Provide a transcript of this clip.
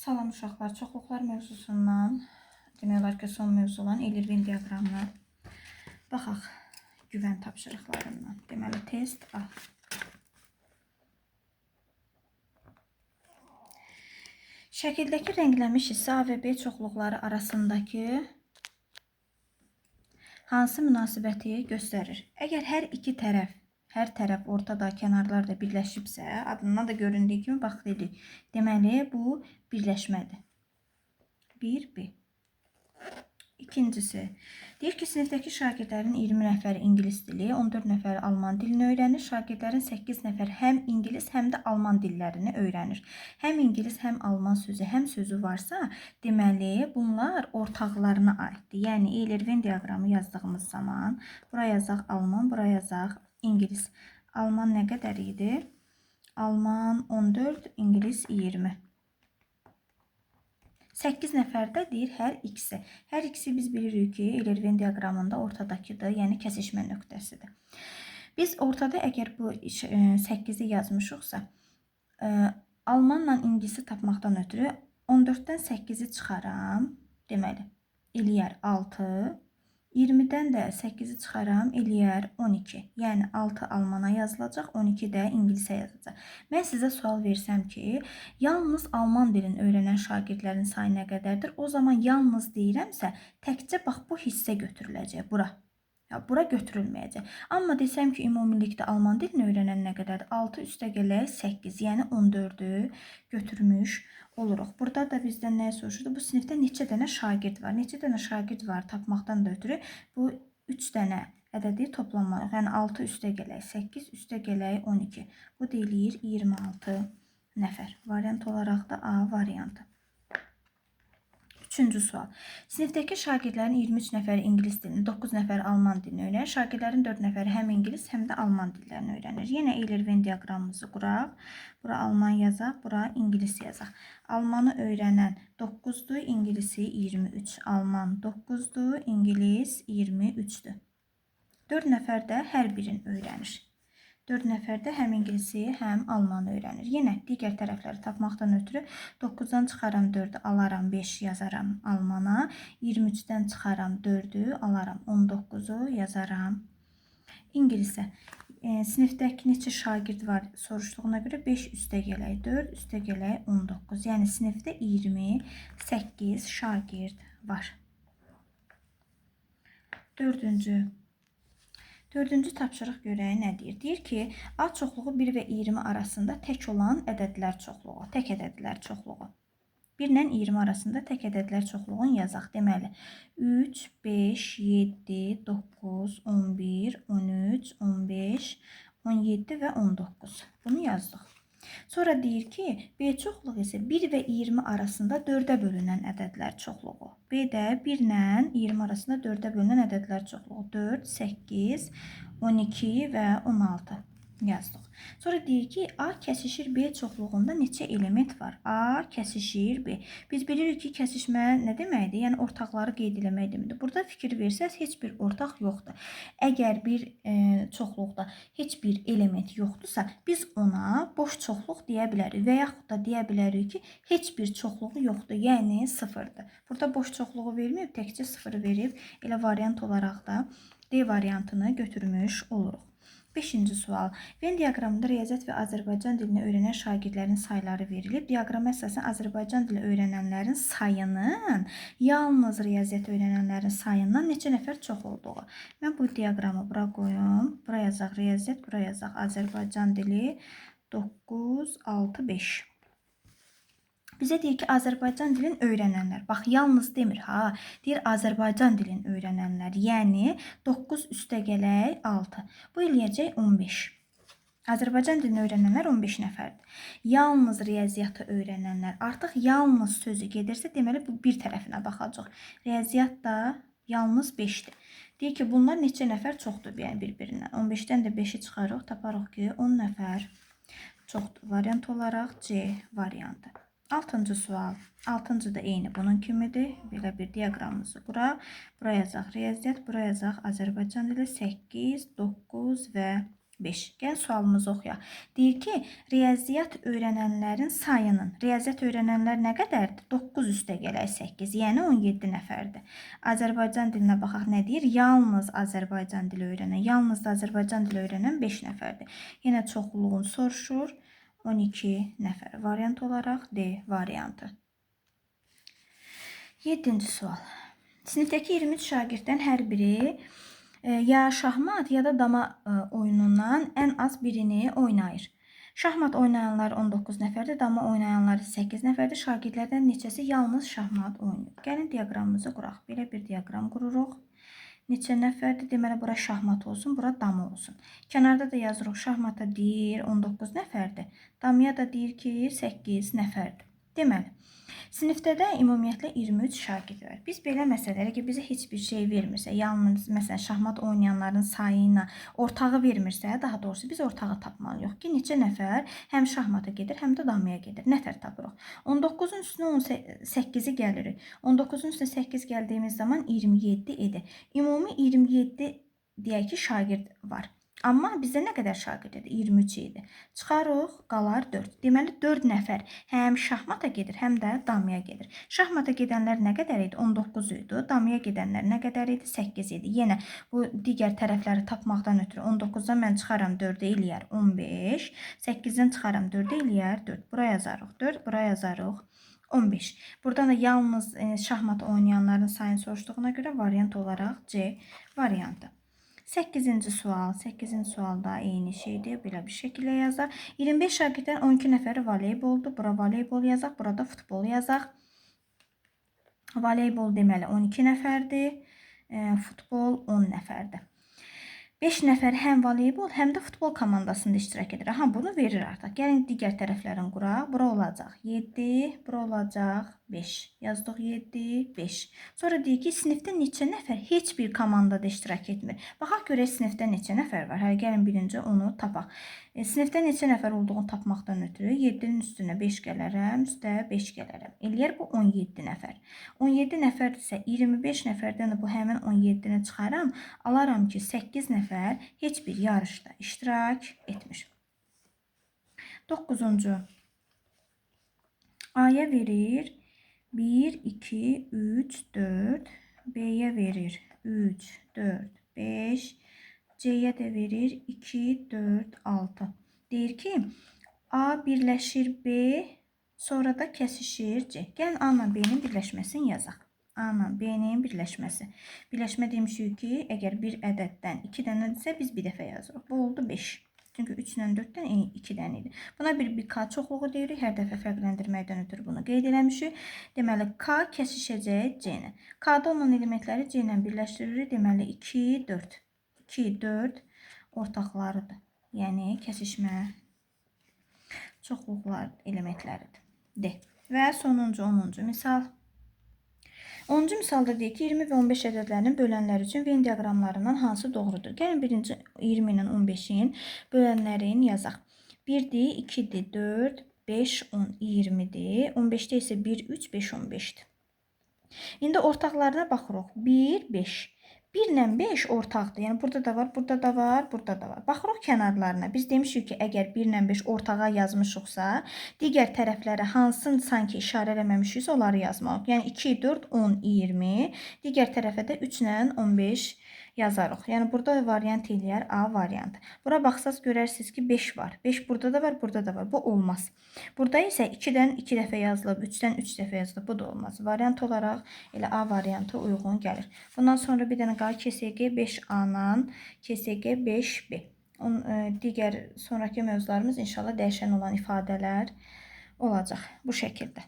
Salam uşaqlar, çoxluqlar mövzusundan demək olar ki, son mövzu olan Euler-Venn diaqramına baxaq güvən tapşırıqlarından. Deməli, test A. Şəkildəki rənglənmiş hissə A və B çoxluqları arasındakı hansı münasibəti göstərir? Əgər hər iki tərəf, hər tərəf ortada, kənarlar da birləşibsə, adından da göründüyü kimi bax dedik. Deməli, bu birləşmədir. 1, B. İkincisi, deyir ki, sinifdəki şagirdlərin 20 nəfəri ingilis dili, 14 nəfəri alman dilini öyrənir. Şagirdlərin 8 nəfəri həm ingilis, həm də alman dillərini öyrənir. Həm ingilis, həm alman sözü, həm sözü varsa, deməli, bunlar ortaqlarına aiddir. Yəni, Euler-Venn diaqramı yazdığımız zaman, bura yazaq alman, bura yazaq ingilis. Alman nə qədər idi? Alman 14, ingilis 20. 8 nəfər də deyir hər ikisi. Hər ikisi biz bilirik ki, Euler-Venn diaqramında ortadakıdır, yəni kəsişmə nöqtəsidir. Biz ortada əgər bu 8-i yazmışıqsa, almanla ingilisi tapmaqdan ötürü 14-dən 8-i çıxaram, deməli, eləyər 6. 20-dən də 8-i çıxaram, eləyər 12. Yəni 6 almana yazılacaq, 12 də ingilisə yazılacaq. Mən sizə sual versəm ki, yalnız alman dilini öyrənən şagirdlərin sayı nə qədərdir? O zaman yalnız deyirəmsə, təkcə bax bu hissə götürüləcək, bura. Ya, bura götürülməyəcək. Amma desəm ki, ümumilikdə alman dilini öyrənən nə qədərdir? 6 üstə gələk 8, yəni 14-ü götürmüş oluruq. Burada da bizdən nəyə soruşurdu? Bu sinifdə neçə dənə şagird var? Neçə dənə şagird var tapmaqdan da ötürü bu 3 dənə ədədi toplamalıyıq. Yəni 6 üstə gələk 8, üstə gələk 12. Bu da eləyir 26 nəfər. Variant olaraq da A variantı. Üçüncü sual. Sinifdəki şagirdlərin 23 nəfəri ingilis dilini, 9 nəfəri alman dilini öyrənir. Şagirdlərin 4 nəfəri həm ingilis, həm də alman dillərini öyrənir. Yenə Euler-Venn diaqramımızı quraq. Bura alman yazaq, bura ingilis yazaq. Almanı öyrənən 9-dur, ingilisi 23. Alman 9-dur, ingilis 23-dür. 4 nəfər də hər birini öyrənir. 4 nəfər də həm ingilisi, həm almanı öyrənir. Yenə digər tərəfləri tapmaqdan ötürü 9-dan çıxaram 4-ü, alaram 5 yazaram almana. 23-dən çıxaram 4-ü, alaram 19-u yazaram ingilisə. Sinifdəki neçə şagird var soruşduğuna görə 5 üstə gələk 4, üstə gələk 19. Yəni sinifdə 28 şagird var. Dördüncü tapşırıq görək nə deyir? Deyir ki, A çoxluğu 1 və 20 arasında tək olan ədədlər çoxluğu, tək ədədlər çoxluğu. 1 ilə 20 arasında tək ədədlər çoxluğunu yazaq. Deməli, 3, 5, 7, 9, 11, 13, 15, 17 və 19. Bunu yazdıq. Sonra deyir ki, B çoxluğu isə 1 və 20 arasında 4-ə bölünən ədədlər çoxluğu. B də 1 ilə 20 arasında 4-ə bölünən ədədlər çoxluğu. 4, 8, 12 və 16 yazdıq. Sonra deyir ki, A kəsişir B çoxluğunda neçə element var? A kəsişir B. Biz bilirik ki, kəsişmə nə deməkdir? Yəni ortaqları qeyd eləmək deməkdir. Burada fikir versəz heç bir ortaq yoxdur. Əgər bir çoxluqda heç bir element yoxdursa, biz ona boş çoxluq deyə bilərik və yaxud da deyə bilərik ki, heç bir çoxluğu yoxdur, yəni sıfırdır. Burada boş çoxluğu verməyib, təkcə sıfırı verib, elə variant olaraq da D variantını götürmüş oluruq. Beşinci sual. Venn diaqramında riyaziyyat və Azərbaycan dilini öyrənən şagirdlərin sayları verilib. Diaqrama əsasən Azərbaycan dili öyrənənlərin sayının yalnız riyaziyyat öyrənənlərin sayından neçə nəfər çox olduğu. Mən bu diaqramı bura qoyum. Bura yazaq riyaziyyat, bura yazaq Azərbaycan dili 9, 6, 5. Bizə deyir ki, Azərbaycan dilini öyrənənlər. Bax, yalnız demir ha. Deyir Azərbaycan dilini öyrənənlər. Yəni 9 üstə gələk 6. Bu eləyəcək 15. Azərbaycan dilini öyrənənlər 15 nəfərdir. Yalnız riyaziyyatı öyrənənlər. Artıq yalnız sözü gedirsə, deməli bu bir tərəfinə baxacaq. Riyaziyyat da yalnız 5-dir. Deyir ki, bunlar neçə nəfər çoxdur, yəni bir-birindən. 15-dən də 5-i çıxarıq, taparıq ki, 10 nəfər çoxdur. Variant olaraq C variantı. Altıncı sual. Altıncı da eyni bunun kimidir. Belə bir diaqramımızı quraq. Bura yazaq riyaziyyat, bura yazaq Azərbaycan dili 8, 9 və 5. Gəlin sualımızı oxuyaq. Deyir ki, riyaziyyat öyrənənlərin sayının, riyaziyyat öyrənənlər nə qədərdir? 9 üstə gələk 8, yəni 17 nəfərdir. Azərbaycan dilinə baxaq nə deyir? Yalnız Azərbaycan dili öyrənən, yalnız da Azərbaycan dili öyrənən 5 nəfərdir. Yenə çoxluğunu soruşur. 12 nəfər. Variant olaraq D variantı. 7-ci sual. Sinifdəki 23 şagirddən hər biri ya şahmat ya da dama oyunundan ən az birini oynayır. Şahmat oynayanlar 19 nəfərdir, dama oynayanlar 8 nəfərdir. Şagirdlərdən neçəsi yalnız şahmat oynayır? Gəlin diaqramımızı quraq. Belə bir diaqram qururuq. Neçə nəfərdir? Deməli, bura şahmat olsun, bura dama olsun. Kənarda da yazırıq, şahmata deyir 19 nəfərdir. Damaya da deyir ki, 8 nəfərdir. Deməli, sinifdə də ümumiyyətlə 23 şagird var. Biz belə məsələlərə ki, bizə heç bir şey vermirsə, yalnız məsələn şahmat oynayanların sayı ilə ortağı vermirsə, daha doğrusu biz ortağı tapmalıyıq ki, neçə nəfər həm şahmata gedir, həm də damaya gedir. Nətər tapırıq? 19-un üstünə 18-i gəlirik. 19-un üstünə 8 gəldiyimiz zaman 27 idi. Ümumi 27 deyək ki, şagird var. Amma bizdə nə qədər şagird idi? 23 idi. Çıxarıq, qalar 4. Deməli, 4 nəfər həm şahmata gedir, həm də damaya gedir. Şahmata gedənlər nə qədər idi? 19 idi. Damaya gedənlər nə qədər idi? 8 idi. Yenə bu digər tərəfləri tapmaqdan ötürü 19-dan mən çıxaram 4-ü eləyər 15. 8-dən çıxaram 4-ü eləyər 4. Bura yazarıq 4, bura yazarıq 15. Buradan da yalnız şahmat oynayanların sayını soruşduğuna görə variant olaraq C variantı. 8-ci sual. 8-ci sualda eyni şeydir. Belə bir şəkildə yazaq. 25 şagirddən 12 nəfəri voleyboldur. Bura voleybol yazaq, burada futbol yazaq. Voleybol deməli 12 nəfərdir. Futbol 10 nəfərdir. 5 nəfər həm voleybol, həm də futbol komandasında iştirak edir. Aha, bunu verir artıq. Gəlin digər tərəflərini quraq. Bura olacaq 7, bura olacaq 5. Yazdıq 7, 5. Sonra deyir ki, sinifdə neçə nəfər heç bir komandada iştirak etmir. Baxaq görək sinifdə neçə nəfər var. Hələ gəlin birinci onu tapaq. Sinifdə neçə nəfər olduğunu tapmaqdan ötürü 7-nin üstünə 5 gələrəm, üstə 5 gələrəm. Eləyər bu 17 nəfər. 17 nəfərdirsə 25 nəfərdən də bu həmin 17-ni çıxaram. Alaram ki, 8 nəfər heç bir yarışda iştirak etmir. 9-cu A-ya verir 1, 2, 3, 4, B-yə verir 3, 4, 5, C-yə də verir 2, 4, 6. Deyir ki, A birləşir B, sonra da kəsişir C. Gəlin A ilə B-nin birləşməsini yazaq. A ilə B-nin birləşməsi. Birləşmə demişik ki, əgər bir ədəddən 2 dənədirsə, biz bir dəfə yazırıq. Bu oldu 5. Çünki 3 ilə 4-dən 2 dənə idi. Buna bir K çoxluğu deyirik. Hər dəfə fərqləndirməkdən ötürü bunu qeyd eləmişik. Deməli, K kəsişəcək C ilə. K-da olan elementləri C ilə birləşdiririk. Deməli, 2, 4. 2, 4 ortaqlarıdır. Yəni, kəsişmə çoxluqlar elementləridir. D. Və sonuncu, 10-cu misal. 10-cu misalda deyir ki, 20 və 15 ədədlərinin bölənləri üçün Venn diaqramlarından hansı doğrudur? Gəlin birinci 20 ilə 15-in bölənlərini yazaq. 1-dir, 2-dir, 4, 5, 10, 20-dir. 15-də isə 1, 3, 5, 15-dir. İndi ortaqlarına baxırıq. 1, 5. 1 ilə 5 ortaqdır. Yəni burada da var, burada da var, burada da var. Baxırıq kənarlarına. Biz demişik ki, əgər 1 ilə 5 ortağa yazmışıqsa, digər tərəflərə hansını sanki işarə eləməmişiksə, onları yazmalıyıq. Yəni 2, 4, 10, 20. Digər tərəfə də 3 ilə 15 yazarıq. Yəni burada variant eləyər A variantı. Bura baxsaz görərsiniz ki, 5 var. 5 burada da var, burada da var. Bu olmaz. Burada isə 2-dən 2 dəfə yazılıb, 3-dən 3 dəfə yazılıb. Bu da olmaz. Variant olaraq elə A variantı uyğun gəlir. Bundan sonra bir dənə qalır KSG 5A-la KSG 5B. Digər sonraki mövzularımız inşallah dəyişən olan ifadələr olacaq bu şəkildə.